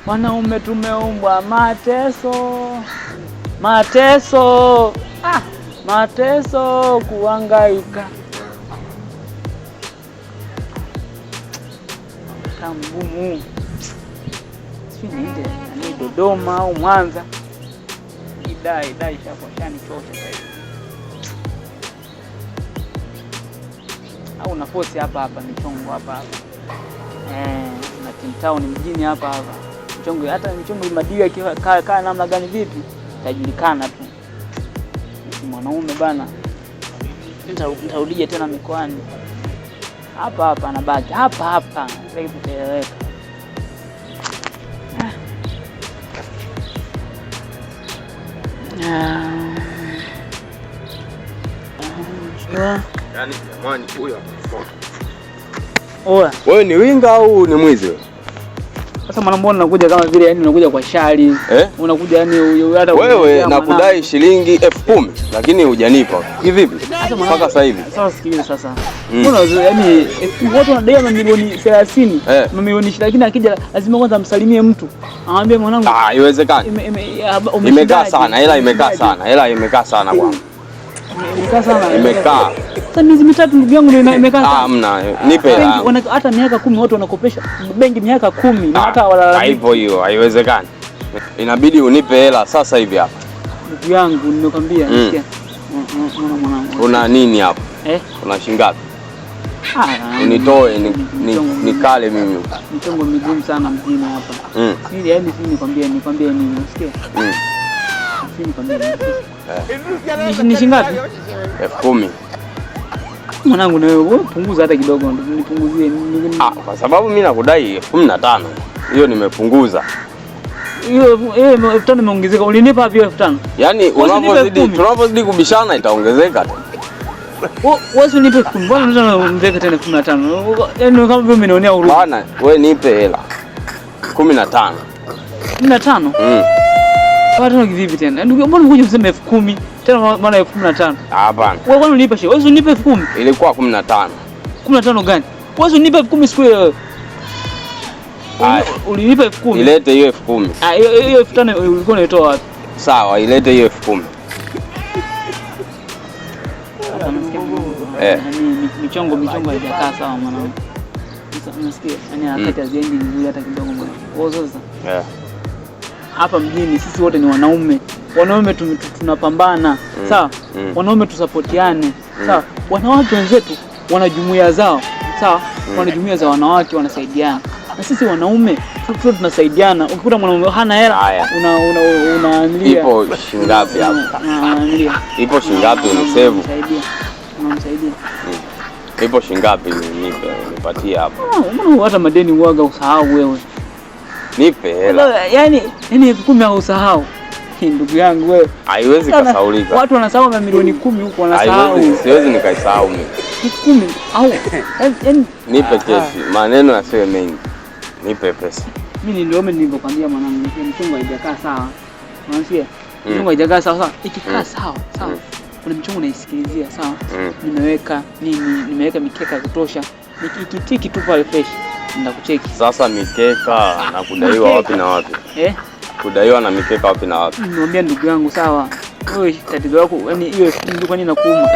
Wanaume tumeumbwa mateso, mateso, ah, mateso, kuhangaika. Mgumu sijui niende nani Dodoma au Mwanza. Idai idai shanichosha sasa hivi, au nafosi hapa hapa michongo hapa hapa na Tin Town mjini hapa hapa michongo, hata michongo madili kaa kaa namna gani vipi itajulikana tu. Mwanaume bana, nitarudije tena mikoani? Hapa hapa nabaki hapa hapa, kila kitu kitaeleweka. Yaani jamani, huyo wewe ni winga au ni mwizi wewe? Sasa mwana, mbona unakuja kama vile yani unakuja kwa shari eh? Unakuja yani hata wewe nakudai shilingi 10,000 lakini hujanipa. Kivipi? Mpaka sasa hivi. Sasa sikiliza sasa. Mbona yani watu wanadai mamilioni 30, mamilioni 20 lakini akija lazima kwanza amsalimie mtu. Amwambie mwanangu. Ah, haiwezekani. Imekaa sana, hela imekaa sana. Hela imekaa sana bwana. Imekaa sana. Imekaa. Sasa miezi mitatu ndugu yangu ndio imekaa sana. Ah, hamna. Nipe hela. Hata miaka 10 watu wanakopesha benki miaka 10 na hata walalamiki. Haipo hiyo, haiwezekani. Inabidi unipe hela sasa hivi hapa. Ndugu yangu nimekwambia, nisikia. Mwana mwanangu. Una nini hapa? Eh? Una shilingi ngapi? Ah, unitoe nikale mimi. Michongo migumu sana mjini hapa. Sisi yaani sisi nikwambie nini, unasikia? Sisi nikwambie. Ni shilingi ngapi? 10,000. Mwanangu na wewe punguza hata kidogo, nipunguzie. Ah, kwa sababu mimi nakudai 15,000. Hiyo nimepunguza. Hiyo 5,000 imeongezeka. Ulinipa hapo 5,000. Yaani unapozidi tunapozidi kubishana itaongezeka tu. Wewe unipe 10,000. Mbona unataka uniweke tena 15? Yaani kama vile umenionea huruma. Bwana, wewe nipe hela. 15. 15? Watu kivipi tena? Ndugu, mbona unakuja kusema 10,000 tena maana 15,000? Hapana. Wewe kwani unipa shida? Wewe unipe 10,000. Ilikuwa 15. 15 gani? Wewe unipe 10,000 siku ile. Ulinipa 10,000. Ilete hiyo 10,000. Ah, hiyo 5,000 ulikuwa unaitoa wapi? Sawa, ilete hiyo 10,000. Eh. Michongo haijakaa sawa mwanangu. Unasikia? Yaani harakati haziendi vizuri hata kidogo mwanangu. Kwa hiyo sasa. Hapa mjini sisi wote ni wanaume. Wanaume tunapambana, sawa? Wanaume tusapotiane, sawa? Wanawake wenzetu wana jumuiya zao, sawa? Wana jumuiya za wanawake wanasaidiana. Na sisi wanaume tunasaidiana. Ukikuta mwanaume hana hela unaangalia. Ipo shilingi ngapi hapa? Ipo shilingi ngapi unisevu? Unamsaidia. Ipo shilingi ngapi nipe nipatie hapo? Mbona hata madeni uaga usahau wewe? Nipe hela. Yaani 10,000 usahau. Ndugu yangu wewe. Haiwezi kasaulika. Watu wanasahau mamilioni 10 huko wanasahau. Haiwezi, siwezi nikaisahau mimi. 10,000 au yaani nipe keshi, maneno yasiwe mengi. Nipe pesa. Mimi ndio nilivyokuambia mwanangu, mchongo haijakaa sawa. Unasikia? Mchongo haijakaa sawa sawa. Ikikaa sawa sawa. Kuna mchongo naisikilizia sawa. Nimeweka nini? Nimeweka mikeka ya kutosha. Ikitiki tu pale fresh. Ndakucheki. Sasa mikeka na kudaiwa wapi na wapi? Kudaiwa na mikeka wapi na wapi? Niambia ndugu yangu sawa. Wewe tatizo lako yani hiyo ndio kwa nini nakuuma?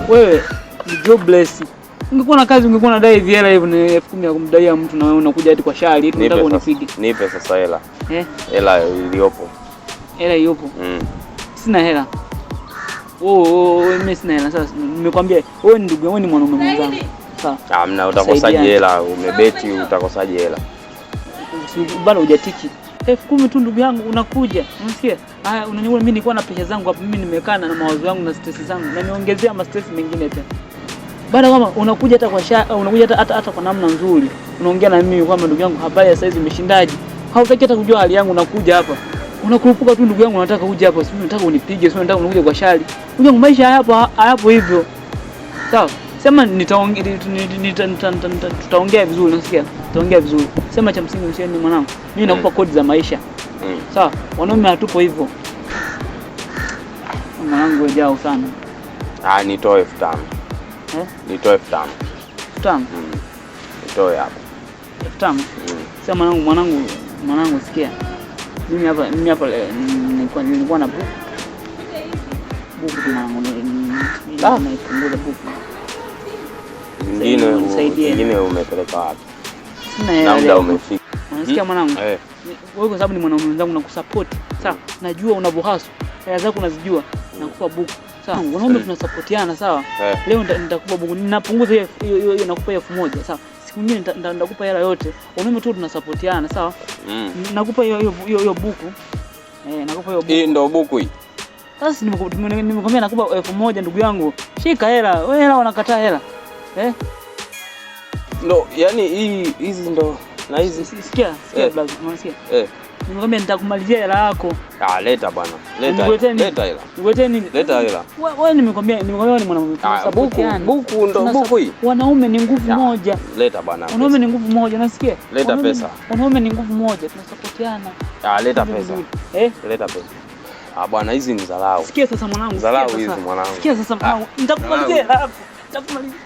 Wewe ni jobless. Ungekuwa na kazi ungekuwa unadai hivi hela hivi ni 10,000 ya kumdaia mtu na wewe unakuja hadi kwa shari eti unataka unipige. Nipe sasa hela. Hela iliyopo. Hela iliyopo. Sina hela. Wewe mimi sina hela sasa nimekwambia wewe ni ndugu, wewe ni mwanaume mwenzangu. Sawa. Hamna, utakosaje hela? Umebeti utakosaje hela? Bado hujatiki. 10,000 tu ndugu yangu unakuja. Unasikia? Haya unaniona mimi nilikuwa na pesa zangu hapa, mimi nimekaa na mawazo yangu na stress zangu na niongezea ma stress mengine tena. Bado kama unakuja hata kwa unakuja hata kwa namna nzuri. Unaongea na mimi kwamba ndugu yangu habari ya saizi umeshindaje? Hautaki hata kujua hali yangu unakuja hapa. Unakurupuka tu ndugu yangu unataka uje hapa, sio unataka unipige, sio unataka unakuja kwa shari. Ndugu yangu maisha hayapo hivyo. Sawa? Sema tutaongea vizuri, unasikia? Tutaongea vizuri. Sema cha msingi mseni mwanangu. Mimi nakupa kodi za maisha. Sawa? Wanaume hatupo hivyo. Mwanangu ujao sana. Ah, nitoe 5,000. Nitoe 5,000. 5,000? Nitoe hapo. 5,000? Sema mwanangu, Mwanangu sikia. Mimi hapa nilikuwa na buku. Buku mwanangu, naipunguza buku. Zingine Nisaidie. zingine umepeleka wapi? Sina hela Na muda leo. umefika. Unasikia mwanangu? Eh. Wewe kwa sababu ni mwanaume mwenzangu nakusupport. Sawa? Najua unavyohustle. Hela zako unazijua. Nakupa buku. Sawa? Wanaume tunasapotiana, sawa? Eh. Leo nitakupa buku. Ninapunguza hiyo hiyo hiyo, nakupa 1000, sawa? Siku nyingine nitakupa hela yote. Wanaume tu tunasapotiana, sawa? Nakupa hiyo hiyo hiyo hiyo buku. Eh, nakupa hiyo buku. Hii ndo buku hii. Sasa nimekwambia nakupa 1000 ndugu yangu. Shika hela. Wewe hela wanakataa hela. Eh? Ndo yani hii hizi ndo na hizi. Sikia, sikia blaza, unasikia? Eh. Nimekwambia nitakumalizia hela yako. Ah, leta bwana. Leta. Nikuletee nini? Leta hela. Nikuletee nini? Leta hela. Wewe nimekwambia ni mwanaume. Ah, buku Tunasapotiana. buku ndo buku hii. Wanaume ni nguvu Ah, moja. Leta bwana. Wanaume ni nguvu moja, unasikia? Leta pesa. Wanaume ni nguvu moja, tunasapotiana. Ah, leta pesa. Eh? Leta pesa. Ah bwana, hizi ni dharau. Sikia sasa mwanangu. Dharau Sikia hizi sasa. mwanangu. Sikia sasa mwanangu. Nitakumalizia hela yako. Nitakumalizia.